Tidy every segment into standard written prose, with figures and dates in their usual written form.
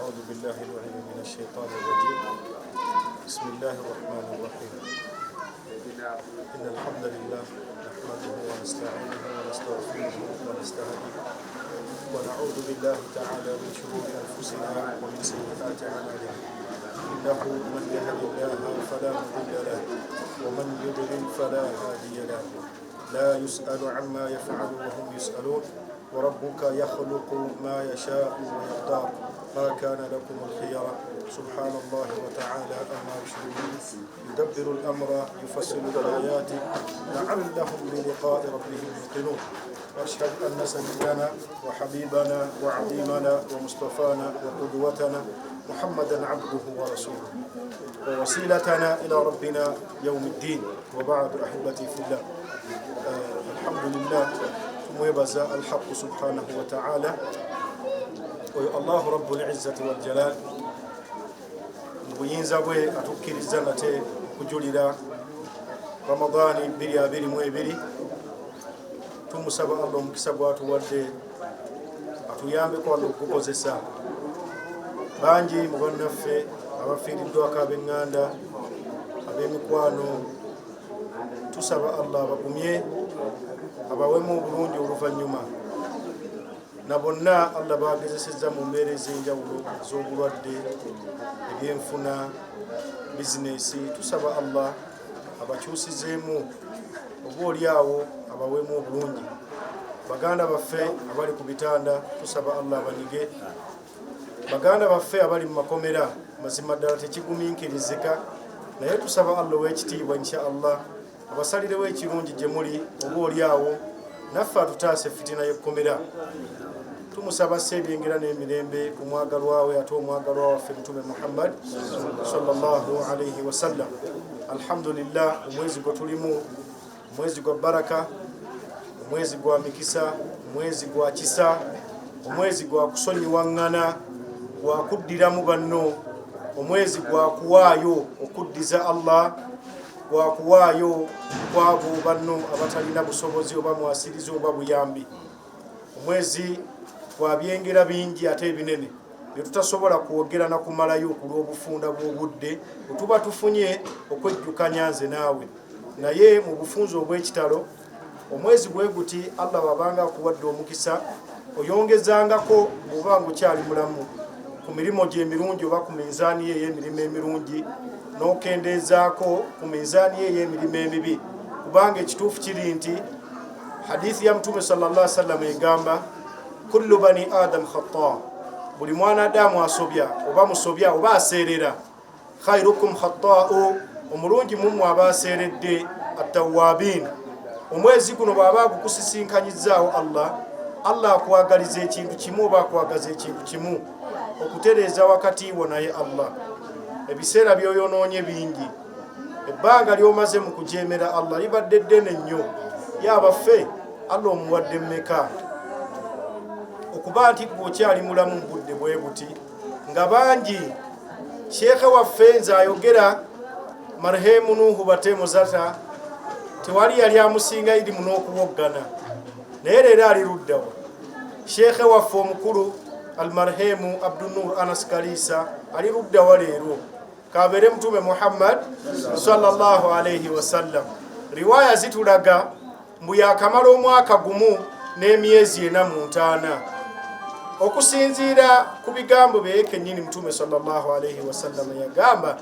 أعوذ بالله العليم من الشيطان الرجيم. بسم الله الرحمن الرحيم. إن الحمد لله نحمده ونستعينه ونستغفره ونستهديه، ونعوذ بالله تعالى من شرور أنفسنا ومن سيئات أعمالنا. إنه من يهد الله فلا مضل له، ومن يضلل فلا هادي له. لا يسأل عما يفعل وهم يسألون. وربك يخلق ما يشاء ويختار، ما كان لكم الخيرة. سبحان الله وتعالى أما يشركون. يدبر الأمر، يفصل الآيات، لعلهم بلقاء ربهم يوقنون. وأشهد أن سيدنا وحبيبنا وعظيمنا ومصطفانا وقدوتنا محمدا عبده ورسوله ووسيلتنا إلى ربنا يوم الدين. وبعد، أحبتي في الله، الحمد لله، tumwebaza alhaqu subhanahu wataala, oyo Allahu rabbul izzati waljalal mu buyinza bwe atukkiriza nate okujulira Ramadaani 2022. Tumusaba Allah omukisa gwatuwadde atuyambeko Allah okugukozesa. Bangi mu bannaffe abafiiriddwako ab'eŋŋanda, ab'emikwano, tusaba Allah abagumye, abawemu obulungi oluvannyuma, na bonna Allah bagezesezza mu mbeera ez'enjawulo ez'obulwadde, ebyenfuna, bizinesi. Tusaba Allah abakyusizeemu, oba oli awo abawemu obulungi. Baganda baffe abali ku bitanda, tusaba Allah abanyige. Baganda baffe abali mu makomera, mazima ddala tekiguminkirizika, naye tusaba Allah ow'ekitiibwa insha Allah abasalirewo ekirungi gye muli, oba oli awo naffe atutaasa efitina y'ekkomera. Tumusaba ssa ebyengera n'emirembe ku mwagalwawe ate omwagalwa waffe Mutume Muhammad sallallahu alaihi wasallam. Alhamdulillah, omwezi gwe tulimu omwezi gwa baraka, omwezi gwa mikisa, omwezi gwa kisa, omwezi gwa kusonyiwaŋŋana, gwa kuddiramu banno, omwezi gwa kuwaayo okuddiza Allah, gwa kuwaayo kwabo banno abatalina busobozi oba mwasirizi oba buyambi, omwezi gwa byengera bingi ate ebinene byetutasobola kwogera na kumalayo ku lw'obufunda bw'obudde bwe tuba tufunye okwejjukanya nze naawe. Naye mu bufunze obw'ekitalo, omwezi bwe guti Allah wabanga akuwadde omukisa, oyongezangako bw'oba nga okyali mulamu ku mirimu gye emirungi oba ku minzaani ye ey'emirimu emirungi, n'okendeezaako ku minzaani ye ey'emirimu emibi, kubanga ekituufu kiri nti hadithi ya Mutume sallallahu alaihi wasallam egamba, kullu bani adam khata, buli mwana adamu asobya oba musobya oba aseerera, khairukum khata'u, omulungi mumwe aba aseeredde, attawabin. Omwezi guno bw'aba agukusisinkanyizaawo Allah, Allah akwagaliza ekintu kimu oba akwagaza ekintu kimu, okutereeza wakati wo naye Allah. Ebiseera by'oyonoonye bingi, ebbanga ly'omaze mu kujeemera Allah libadde ddene nnyo. Yabaffe, Allah omuwadde mmeka okuba nti gwe okyali mulamu mu budde bwe buti nga bangi? Sheekhe waffe nze ayogera, marhemu Nuhu Bate Muzata, tewali yali amusinga irimu n'okuwoggana, naye leero ali luddawa? Sheekhe waffe omukulu almarhemu Abdunur Anas Kaliisa ali luddawa leero? Kabeere Mutume Muhammad sallallahu alaihi wasallam, riwaaya zitulaga mbu yakamala omwaka gumu n'emyezi 4 mu ntaana, okusinziira ku bigambo bye kennyini. Mutume sallallahu alaihi wasallam yagamba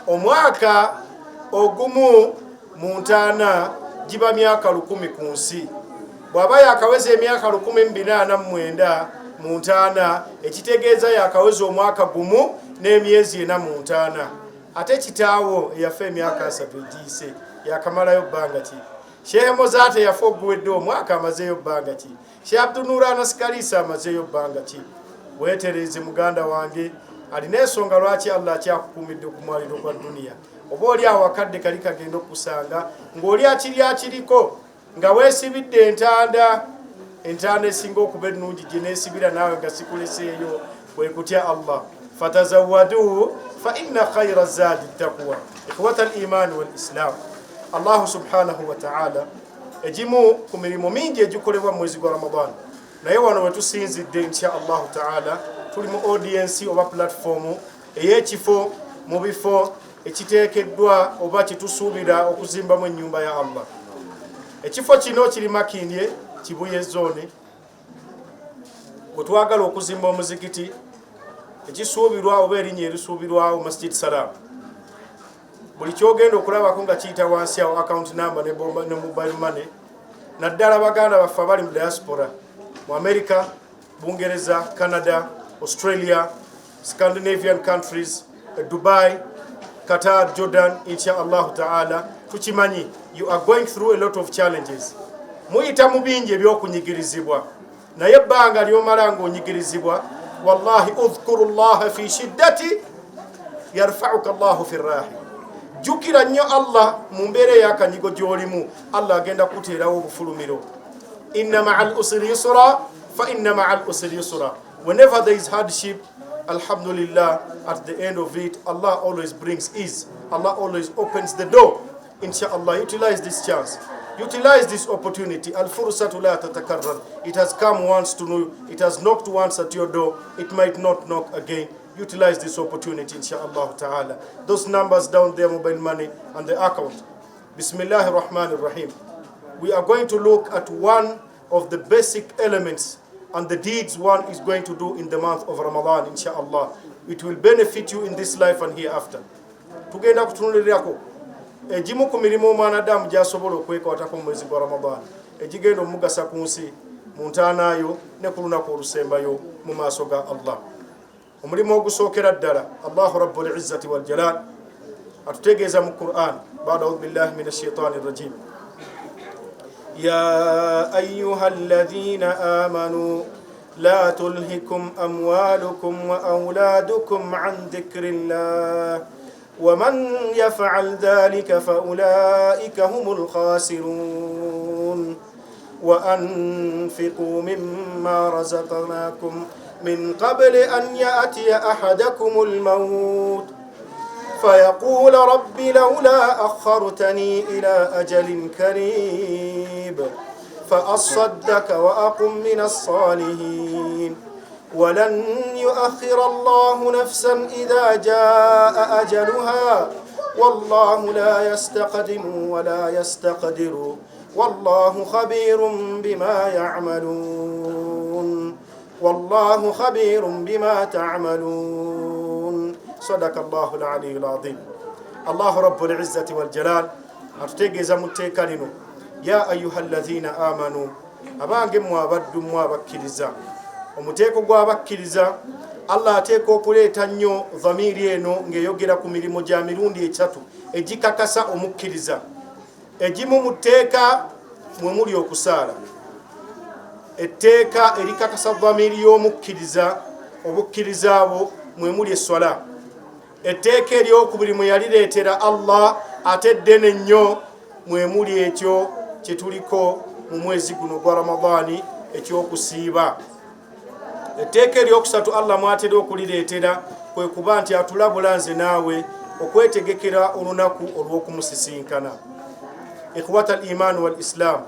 omwaka ogumu mu ntaana giba myaka 1000 ku nsi. Bw'aba yakaweza emyaka 1489 mu ntaana, ekitegeeza yakaweza omwaka gumu n'emyezi 4 mu ntaana. Ate kitaawo eyafa emyaka 30 egiyise yakamalayo bbanga ki? Shehe Mozaate yafa oguwedde omwaka, amazeeyo bbanga ki? Shehe Abdunur Anas Kaliisa amazeeyo bbanga ki? Weetereeze muganda wange, alina ensonga lwaki Allah akyakukuumidde ku mwaliro gwa duniya. Oba oli awo akadde kali kagenda okukusanga ng'oli akiri akiriko nga weesibidde entanda. Entanda esinga okuba ennungi gye neesibira naawe nga sikuleseeyo kwe kutya Allah. Fatazawadu fa inna khaira zadi taqwa. Ikhwata al-iman wal islam, Allahu subhanahu wa ta'ala, egimu ku mirimu mingi egikolebwa mu mwezi gwa Ramadan, naye wano wetusinzidde insha Allahu taala Tuli mu audience oba platform ey'ekifo mu bifo ekiteekeddwa oba kyetusuubira okuzimbamu ennyumba ya Allah. Ekifo kino kiri Makindye, Kibuye zone, wetwagala okuzimba omuzikiti ekisuubirwa oba erinnya erisuubirwawo Masjid Salam. Buli kyogenda okulabako nga kiyita wansi awo, account number ne mobile money, naddala baganda baffe abali mu diaspora, mu America, Bungereza, Canada, Australia, Scandinavian countries, Dubai, Qatar, Jordan. Insha Allahu taala, tukimanyi you are going through a lot of challenges, muyita mu bingi ebyokunyigirizibwa, naye ebbanga lyomala ngaonyigirizibwa, wallahi, udhkuru llaha fi shiddati yarfauka llahu fi rahi. Jjukira nnyo Allah mu mbeera ey'akanyigo gy'olimu, Allah agenda kuteerawo obufulumiro. Inna maa al usri yusra, fa inna maa al usri yusra. Whenever there is hardship, alhamdulillah, at the end of it Allah always brings ease. Allah always opens the door. Inshallah, utilize this chance, utilize this opportunity. Alfursatu la tatakarrar. It has come once to know, it has knocked once at your door, it might not knock again. Utilize this opportunity, inshallah ta'ala. Those numbers down there, mobile money and the account. Bismillahir Rahmanir Rahim. We are going to look at one of the basic elements and the deeds one is going to do in the month of Ramadan, inshallah. It will benefit you in this life and hereafter. Tugenda kutunulirako egimu ku mirimu omwanadamu gy'asobola okwekwatako mu mwezi gwa Ramadan egigenda omugasa ku nsi, mu ntaanayo ne ku lunaku olusembayo mu maaso ga Allah. Omulimu ogusookera ddala, Allahu Rabbul Izzati Waljalal atutegeeza mu Quran, bada audhu billahi min ashaitani rajim: ya ayuha alladhina amanu la tulhikum amwalukum wa auladukum an dhikri llah ومن يفعل ذلك فأولئك هم الخاسرون. وأنفقوا مما رزقناكم من قبل أن يأتي أحدكم الموت فيقول رب لولا أخرتني إلى أجل قريب فأصدق وأكن من الصالحين. ولن يؤخر الله نفسا إذا جاء أجلها والله لا يستقدم ولا يستأخر والله خبير بما يعملون. والله خبير بما تعملون. صدق الله العلي العظيم. الله رب العزة والجلال atutegeeza mu tteeka lino: ya ayuha alladhina amanu, abange mmwe abaddu, mmwe abakkiriza. Omuteeko gw'abakkiriza, Allah ateeka okuleeta nnyo dhamiiri eno ng'eyogera ku mirimu gya mirundi esatu egikakasa omukkiriza. Egimu mu tteeka mwe muli okusaala, etteeka erikakasa dhamiiri y'omukkiriza, obukkiriza bwo, mwe muli esswala. Etteeka eryokubiri mwe yalireetera Allah ate eddene nnyo, mwe muli ekyo kye tuliko mu mwezi guno gwa Ramadaani, ekyokusiiba. Etteeka eryokusatu Allah mwatera okulireetera kwe kuba nti atulabula nze naawe okwetegekera olunaku olw'okumusisinkana. Ikhwata al iman wal islam,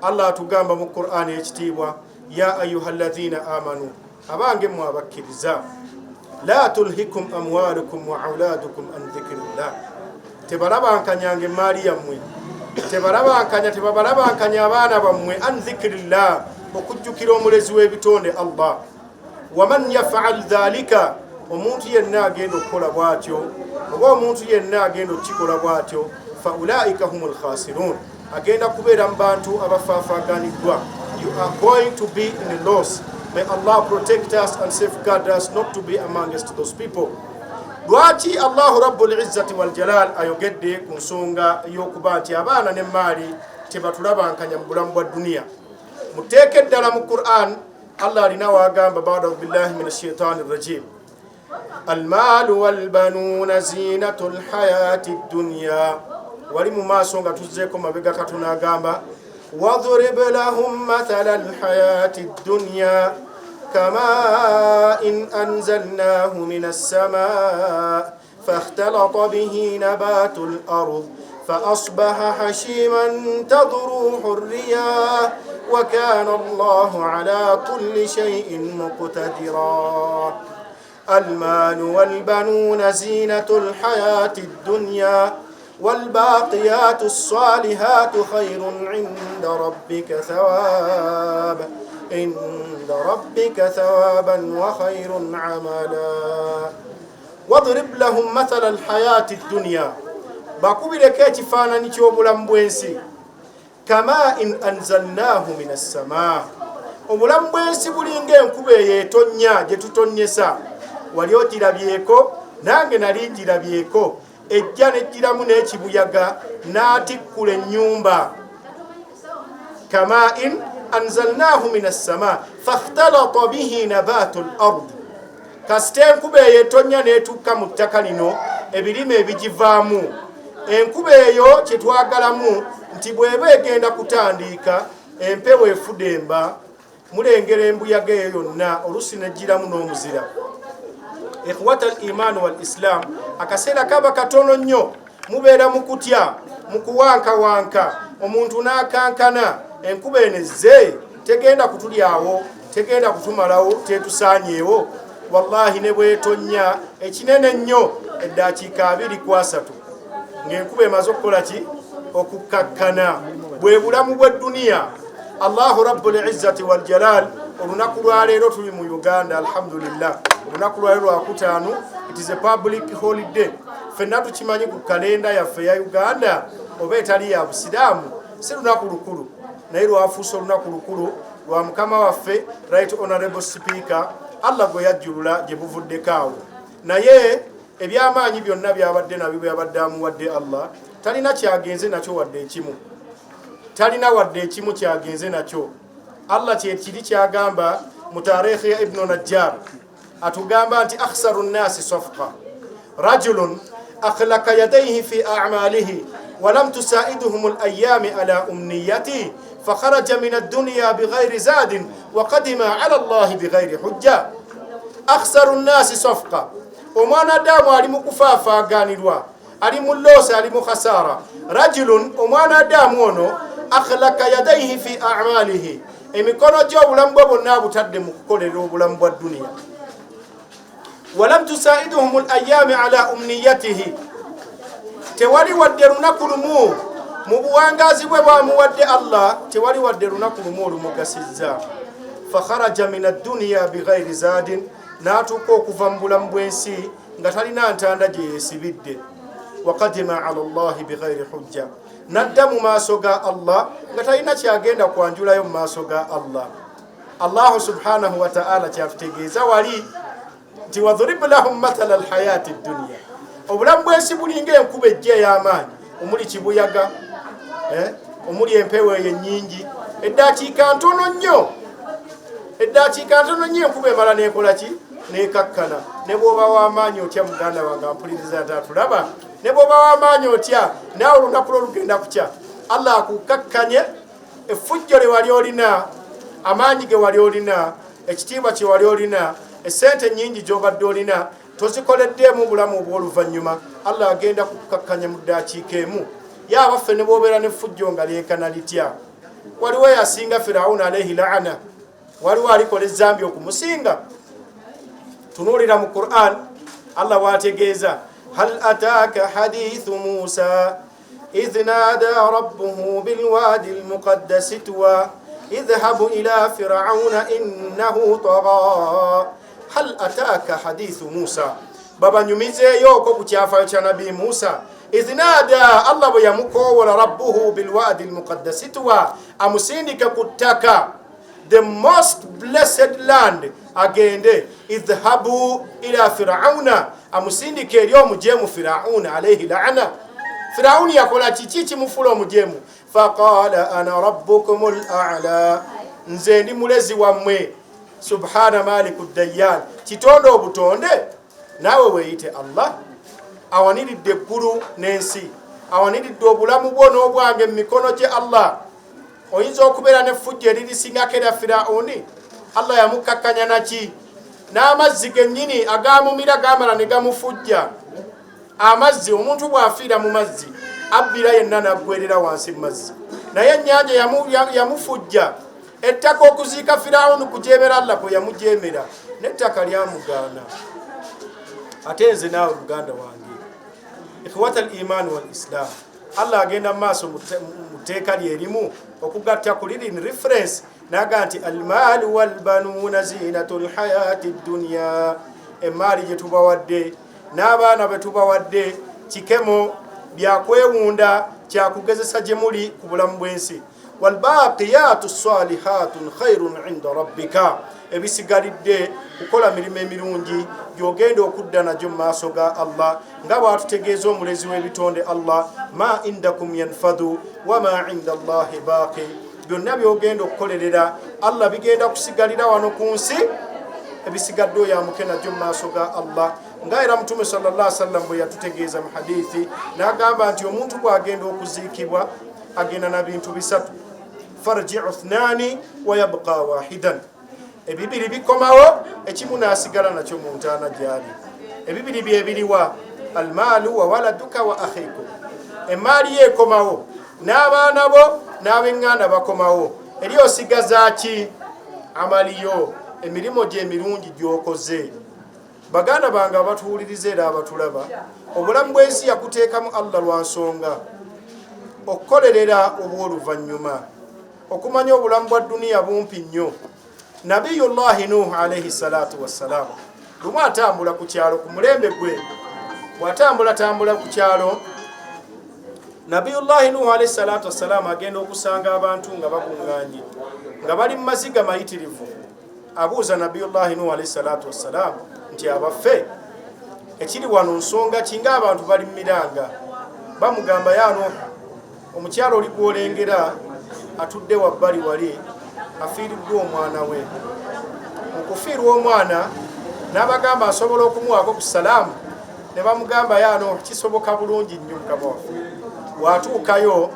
Allah atugamba mu Qur'ani ekitiibwa: ya ayuha alladhina amanu, abange mmwe abakkiriza, la tulhikum amwalukum wa auladukum an dhikirillah, tebalabankanyanga emaali yammwe, tebalabankanya, tebabalabankanya abaana bammwe, an dhikirillah, okujjukira omulezi w'ebitonde Allah. Waman yafal dhalika, omuntu yenna agenda okukola bw'atyo oba omuntu yenna agenda okukikola bw'atyo, fa ulaika hum lkhasirun, agenda kubeera mu bantu abafaafaganiddwa. You are going to be in a loss. May Allah protect us and safeguard us not to be amongst those people. Lwaki Allahu Rabbul Izzati Waljalal ayogedde ku nsonga y'okuba nti abaana n'emaali tebatulabankanya mu bulamu bwa duniya? Mu tteeka eddala mu Quran, Allah alina waagamba, bada billahi min ashaitani rajim: almaalu walbanuuna zinatu lhayati dunya. Wali mu maaso nga tuzzeeko mabega katono, agamba: wadrib lahum mathala lhayati dunya kamain anzalnahu min assamaa فاختلط به نبات الأرض فأصبح هشيما تذروه الرياح وكان الله على كل شيء مقتدرا. المال والبنون زينة الحياة الدنيا والباقيات الصالحات خير عند ربك ثواب عند ربك ثوابا وخير عملا واضرب لهم مثل الحياة الدنيا bakubireko ekifaananyi ky'obulamu bw'ensi kama in anzalnahu min assamaa obulamu bw'ensi bulinga enkuba eyo etonnya gye tutonnyesa wali ogirabyeko nange nali ngirabyeko ejja nejjiramu n'ekibuyaga n'atikkula ennyumba kama in anzalnahu min assama fakhtalata bihi nabatu l ard kasita enkuba eyo etonnya n'etukka mu ttaka lino ebirime ebigivaamu enkuba eyo kyetwagalamu nti bw'eba egenda kutandiika empewo efudemba mulengera embuyaga eyo yonna olusi nejjiramu n'omuzira ikhwata al iman wal islam akaseera kaba katono nnyo mubeera mu kutya mu kuwankawanka omuntu n'akankana enkuba eno ezze tegenda kutulyawo tegenda kutumalawo tetusaanyeewo wallahi ne bwetonnya ekinene ennyo eddakiika abiri ku asatu ng'enkuba emaze okukola ki okukkakkana bwe bulamu bw'edduniya allahu rabbul izzati waljalal olunaku lwaleero tuli mu uganda alhamdulillah olunaku lwaleero lwakutaano it is a public holiday fenna tukimanyi ku kalenda yaffe ya uganda oba etali ya busiraamu si lunaku lukulu naye lwafuuse olunaku lukulu lwa mukama waffe right honorable speaker allah gwe yajjulula gye buvuddeko awo naye ebyamaanyi byonna byabadde nabyo byabadde amuwadde allah talina kyagenze nakyo wadde ekimu talina wadde ekimu kyagenze nakyo allah kyekiri kyagamba mu taarikhi ya ibnu najjar atugamba nti akhsaru nnasi safqa rajulun akhlaka yadaihi fi amalihi walam tusaiduhum layami ala umniyati fakharaja min adduniya bighairi zadin waqadima ala llahi bighairi hujja akhsaru nnasi safqa omwana adamu ali mu kufaafaaganirwa ali mu loosi ali mu khasara rajulun omwana adamu ono akhlaka yadaihi fi amalihi emikono gye obulamu bwe bwonna abutadde mu kukolera obulamu bwa duniya walam tusaiduhum layami ala umniyatihi tewali wadde lunaku lumu mu buwangazi bwe bwamuwadde allah tewali wadde lunaku lumu olumugasizza fakharaja min adduniya bighairi zadin n'atuuka okuva mu bulamu bw'ensi nga talina ntanda gye yeesibidde wakadima ala llahi bighairi hujja nadda mu maaso ga allah nga talina kyagenda kwanjulayo mu maaso ga allah allahu subhanahu wataala kyatutegeeza wali nti wadhurib lahum mathala alhayati dduniya obulamu bwensi bulinga enkuba ejja ey'amaanyi omuli kibuyaga eh, omuli empewo eyo ennyingi eddakiika ntono nnyo eddakiika ntono nnyo enkuba emala nekola ki nekakkana ne bwoba w'amaanyi otya muganda wange ampuliriza nti atulaba ne bwoba w'amaanyi otya naawe olunaku lwo lugenda kutya allah akukakkanye effujjo lye wali olina amaanyi ge wali olina ekitiibwa kye wali olina esente ennyingi gy'obadde olina tozikoleddeemu obulamu obw'oluvannyuma allah agenda kukukakkanya mu ddakiika emu ye abaffe ne bwobeera n'effujjo nga lyenkana litya waliwo eyasinga firawuna alaihi laana waliwo alikola ezambi okumusinga tunuulira mu quran allah bwategeeza hal ataaka hadithu musa idh nada rabbuhu bilwadi lmuqaddasi tuwa idhhabu ila firauna innahu taga hal ataaka hadithu musa babanyumizeeyooko ku kyafayo kya nabii musa idh nada allah bwe yamukoowola rabbuhu bilwadi lmuqaddasi tuwa amusindike ku ttaka the most blessed land agende idhhabu ila firauna amusindike eri omujeemu firauna alaihi laana firauni yakola kiki kimufuula omujeemu faqala ana rabbukum lala nze ndi mulezi wammwe subhana maliku dayan kitonde obutonde naawe weeyite allah awaniridde eggulu n'ensi awaniridde obulamu bwo n'obwange mu mikono gye allah oyinza okubeera n'effujjo eririsingako erya firawuni allah yamukkakkanya naki n'amazzi gennyini agamumira gamala ne gamufujja amazzi omuntu bw'afiira mu mazzi abbira yenna n'aggwerera wansi mu mazzi naye ennyanja yamufujja ettaka okuziika firawuni kujeemera allah kwe yamujeemera n'ettaka lyamugaana Ate nze naawe muganda wange, ikhwata al iman wal islam, Allah agenda mu maaso mu tteeka lyerimu okugatta ku liri in reference naga nti almaalu walbanuuna zinatu lhayati dunya, emaali gye tubawadde n'abaana be tubawadde kikemo byakwewunda kyakugezesa gye muli ku bulamu bw'ensi. Walbaqiyatu salihatun khairun inda rabbika, ebisigalidde kukola mirimu emirungi gyogenda okudda nagyo mu maaso ga Allah, nga bwatutegeeza omulezi w'ebitonde Allah, ma indakum yanfadu wama inda Allahi baqi, byonna byogenda okukolerera Allah bigenda kusigalira wano ku nsi, ebisigadde oyamuke nagyo mu maaso ga Allah. Nga era Mutume sallallahu alaihi wasallam bwe yatutegeeza mu hadithi n'agamba nti omuntu bw'agenda okuziikibwa agenda na bintu bisatu, farjiu thnani wa yabqa wahidan, ebibiri bikomawo ekimu n'asigala nakyo mu ntaana gyali. Ebibiri byebiriwa? Almaalu wa waladuka wa akhiku, emaali ye ekomawo n'abaana bo n'ab'eŋŋanda bakomawo, eri osigaza ki? Amaliyo, emirimu gye emirungi gy'okoze. Baganda bange abatuwuliriza era abatulaba, obulamu bw'ensi yakuteekamu Allah lwa nsonga okukolerera obw'oluvannyuma, okumanya obulamu bwa duniya bumpi nnyo. Nabiyullahi Nuhu alaihi salatu wassalam lumu atambula ku kyalo ku mulembe gwe, bw'atambulatambula ku kyalo Nabiyullahi Nuhu alaihi salatu wassalam agenda okusanga abantu nga bakuŋŋaanye nga bali mu maziga mayitirivu. Abuuza Nabiyullahi Nuhu alaihi salatu wassalam nti abaffe, ekiri wano nsonga ki nga abantu bali mu miranga? Bamugamba, ya Nuhu, omukyalo oli gwolengera atudde wabbali wali afiiriddwa omwana we. Mu kufiirwa omwana n'abagamba asobola okumuwaako ku salaamu, ne bamugamba, ya Nuhu, kisoboka bulungi nnyo mukama waffe. Bw'atuukayo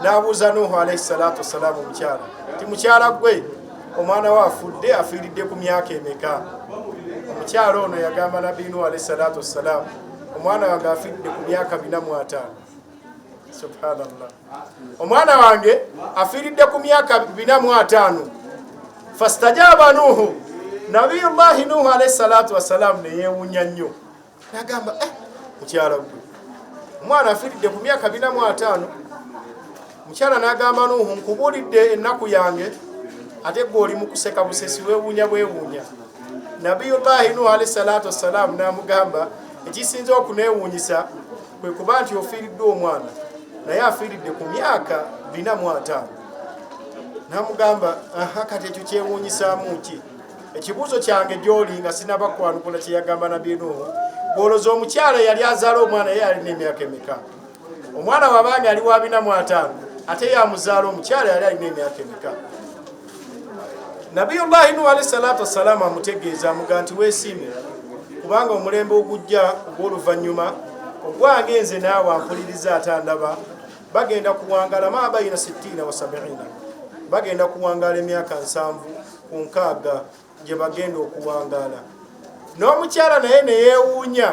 n'abuuza Nuhu alaihi salatu wassalaamu omukyala nti mukyala gwe, omwana we afudde afiiridde ku myaka emeka? Omukyala ono yagamba Nabbi Nuhu alaihi salatu wassalaamu, omwana wange afiiridde ku myaka 45. Subhanallah, omwana wange afiiridde ku myaka 45. Fastajaba Nuhu, Nabiyullahi Nuhu alaihi salatu wassalaamu neyewuunya nnyo nagamba, mukyala gwe, omwana afiiridde ku myaka 45? Mukyala n'agamba Nuhu, nkubuulidde ennaku yange, ate gwe oli mu kuseka busesi, weewuunya bwewuunya. Nabiyullahi Nuhu alaihi salatu wassalaamu n'amugamba, ekisinza okuneewuunyisa kwe kuba nti ofiiriddwa omwana naye afiiridde ku myaka 45. N'amugamba, aha, kati ekyo kyewuunyisaamu ki? Ekibuuzo kyange gy'oli nga sinaba kwanukula kye yagamba Nabbi Nuhu, gw'oloza omukyala yali azaala omwana ye alina emyaka emeka? Omwana wabange ali wa 45, ate yamuzaala omukyala yali alina emyaka emeka? Nabiyullahi Nuhu alaihi salatu wassalaamu amutegeeza, amuga nti weesiime, kubanga omulembe ogujja ogw'oluvannyuma ogwange nze naawe ampuliriza ate andaba bagenda kuwangala ma baina 60 wa 70, bagenda kuwangala emyaka 70 ku 60 gye bagenda okuwangaala. N'omukyala naye neyeewuunya.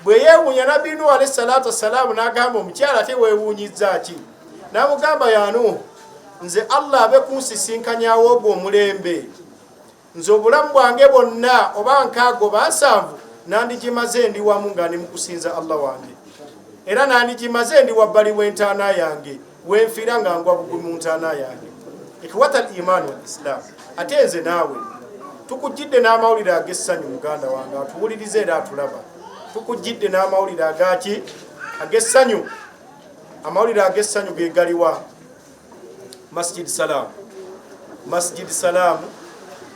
Bwe yeewuunya, Nabbi Nuhu alaihi salatu wassalaamu n'agamba omukyala, ate weewuunyizza ki? N'amugamba, ya Nuhu, nze Allah abe kunsisinkanyawo ogwo omulembe, nze obulamu bwange bwonna oba 60 oba 70 nandigimaze ndi wamu nga ndi mu kusinza Allah wange, era nandigimaze ndi wabbali w'entaana yange, wenfiira nga ngwa bugwi mu ntaana yange. Ikhwata al iman wal islam, ate nze naawe tukujjidde n'amawulire ag'essanyu. Muganda wange atuwuliriza era atulaba, tukujjidde n'amawulire agaki? Ag'essanyu. Amawulire ag'essanyu ge galiwa? Masjid Salam, Masjid Salam,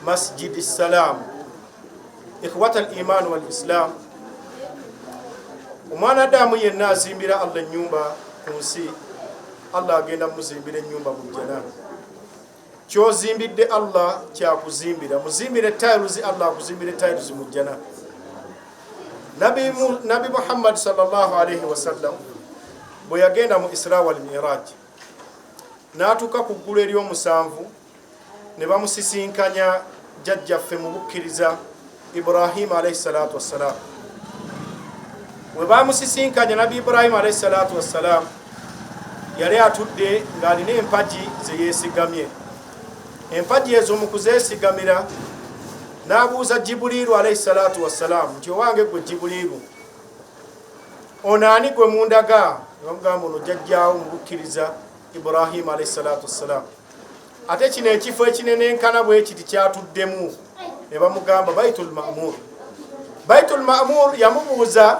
Masjid Salam. Ikhwata al iman wal islam, omwana Adamu yenna azimbira Allah ennyumba ku nsi, Allah agenda muzimbira ennyumba mu jjana. Kyozimbidde Allah kyakuzimbira, muzimbire tiles, Allah akuzimbire tiles mu jjana. Nabi Muhammad sallallahu alaihi wasallam bwe yagenda mu Isra wal Miraj n'atuuka ku ggulu ery'omusanvu ne bamusisinkanya jjajjaffe mu bukkiriza Ibrahimu alaihi salatu wassalam. We bamusisinkanya, Nabbi Ibrahimu alaihi salatu wassalam yali atudde ng'alina empagi ze yeesigamye. Empagi ezo mu kuzeesigamira N'abuuza Jibuliiru alayhi salatu wassalaamu nti, owange gwe Jibuliiru, ono ani gwe mundaga? Bamugamba, ono jjajjaawo mu bukkiriza Ibrahimu alayhi salatu wassalaamu. Ate kino ekifo ekinenenkana bwe kiti kyatuddemu? Ne bamugamba Baitul Mamur. Baitul Mamur yamubuuza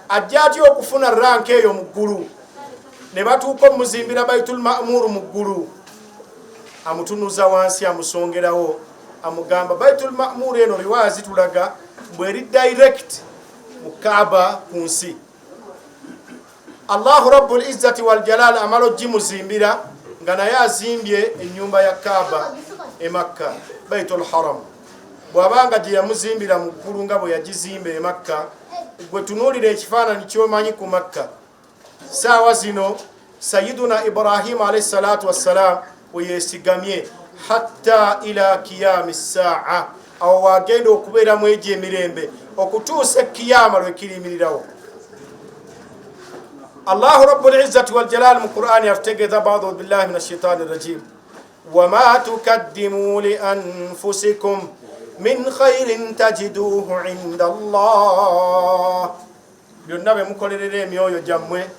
ajja atya okufuna ranka eyo mu ggulu, ne batuuka omuzimbira Baitul Mamur mu ggulu. Amutunuza wansi, amusongerawo, amugamba Baitul Mamur eno riwaya zitulaga bweri direct mu Kaaba ku nsi. Allahu Rabbul Izzati wal Jalal amala ogimuzimbira nga naye azimbye ennyumba ya Kaaba e Makka, Baitul Haram. Bw'abanga gye yamuzimbira mu ggulu nga bwe yagizimba e Makka, gwe tunuulira ekifaananyi ky'omanyi ku Makka saawa zino, Sayiduna Ibrahimu alaihi salatu wassalam we yeesigamye hatta ila kiyami saa. Awo wagenda okubeeramu egyo emirembe okutuusa ekiyama lwekiriyimirirawo. Allahu Rabbul Izzati waljalal mu Qur'ani atutegeeza, badu billahi min ashaitani rajim, wama tukaddimu li anfusikum min khairin tajiduhu inda Allah. Byonna bye mukolerera emyoyo gyammwe,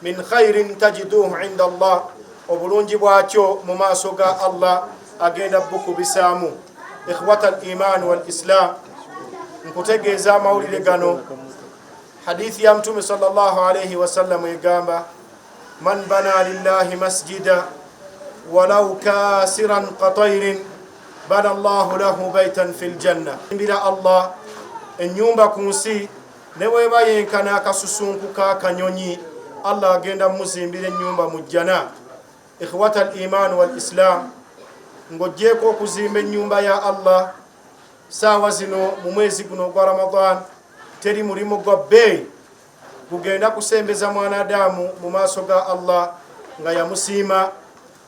min khairin tajiduhu inda Allah, obulungi bwakyo mu maaso ga Allah agenda bukubisaamu. Ikhwata al iman wal islam, nkutegeeza amawulire gano. Hadithi ya Mtume sallallahu alaihi wasallam egamba, man bana lillahi masjida walau kasiran qatairin bana llahu lahu baitan fi ljanna. Mbira Allah enyumba ku nsi ne bweba yenkana akasusunku k'akanyonyi, Allah agenda muzimbira ennyumba mu jjana. Ikhwata al iman wal islam, ng'ogyeko okuzimba ennyumba ya Allah, saawa zino mu mwezi guno ogwa Ramadan teri mulimu gwa bbeeyi gugenda kusembeza mwanadamu mu maaso ga Allah nga yamusiima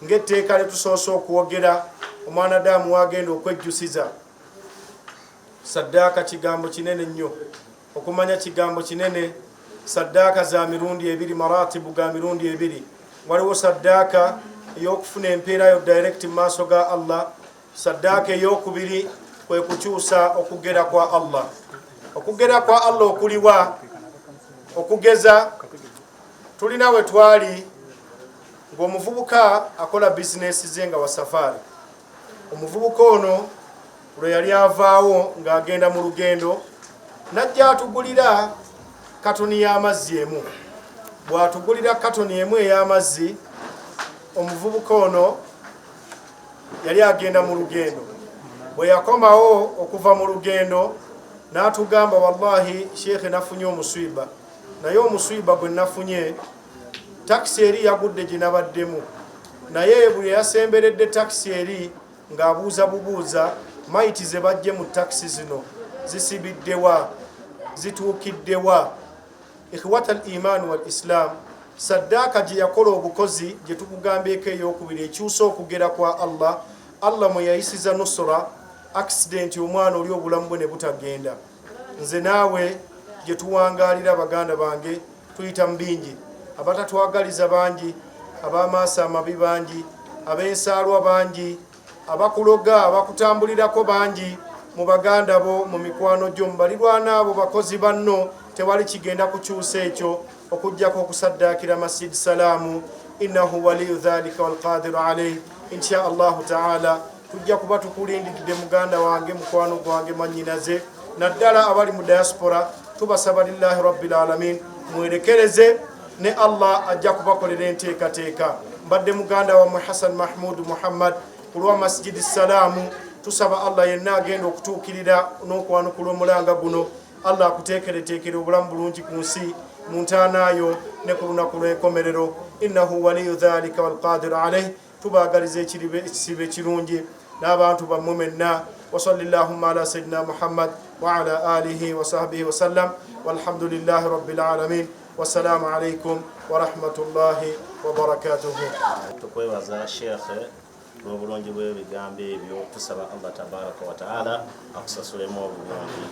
ng'etteeka lyetusoose okwogera, omwanadamu wagenda okwejjusiza. Saddaaka kigambo kinene nnyo okumanya, kigambo kinene. Saddaaka za mirundi ebiri, maratibu ga mirundi ebiri. Waliwo saddaaka ey'okufuna empeerayo direct mu maaso ga Allah. Saddaaka ey'okubiri kwe kukyusa okugera kwa Allah. Okugera kwa Allah okuliwa? Okugeza, tulina we twali ng'omuvubuka akola bizinesi ze nga wa safaari. Omuvubuka ono lwe yali avaawo ng'agenda mu lugendo, najja atugulira katoni y'amazzi emu. Bw'atugulira katoni emu ey'amazzi, omuvubuka ono yali agenda mu lugendo. Bwe yakomawo okuva mu lugendo n'atugamba, wallahi sheekhe, nafunye omuswiba, naye omuswiba gwe nafunye, takisi eri yagudde gye nabaddemu, naye buli yasemberedde takisi eri ng'abuuza bubuuza, mayiti ze bajje mu takisi zino zisibiddewa, zituukiddewa? Ikhwata al iman wal islam, saddaaka gye yakola obukozi gye tukugambyeko ey'okubiri ekyusa okugera kwa Allah, Allah mwe yayisiza nusura accident, omwana oli obulamu bwe ne butagenda. Nze naawe gye tuwangaalira, baganda bange, tuyita mu bingi. Abatatwagaliza bangi, ab'amaaso amabi bangi, ab'ensaalwa bangi, abakuloga, abakutambulirako bangi, mu baganda bo, mu mikwano gyo, mu balirwana abo, bakozi banno. Tewali kigenda kukyusa ekyo okugjako okusaddaakira Masjid Salaamu. Innahu waliyu dhalika walqadiru alaih. Insha Allahu taala tujja kuba tukulindiridde, muganda wange, mukwano gwange, manyinaze, naddala abali mu diaspora. Tubasaba lillahi rabbil alamin, mwerekereze ne Allah ajja kubakolera enteekateeka. Mbadde muganda wammwe Hassan Mahmud Muhammad ku lwa Masjidi Salaamu. Tusaba Allah yenna agenda okutuukirira n'okwanukula omulanga guno, Allah akuteekereteekere obulamu bulungi ku nsi, mu ntaanaayo ne ku lunaku lw'enkomerero. Innahu waliyu dhalika walqadiru alaih. Tubaagaliza ekisibo ekirungi n'abantu bammwe mwenna. Wasalli llahumma ala sayidina Muhammad waala alihi wasahbihi wasallam, walhamdulillahi rabbil alamin. Wassalaamu alaikum warahmatullahi wabarakatuhu. Tukwebaza shekhe n'obulungi bw'ebigambo ebyo. Tusaba Allah tabaraka wataala akusasulemu obulungi,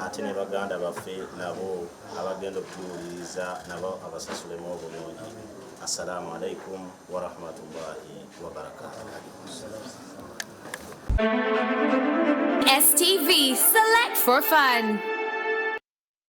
ate ne baganda baffe nabo abagenda okutuwuliriza nabo abasasulemu obulungi. Assalamu alaikum warahmatullahi wabarakatuh. STV Select for Fun.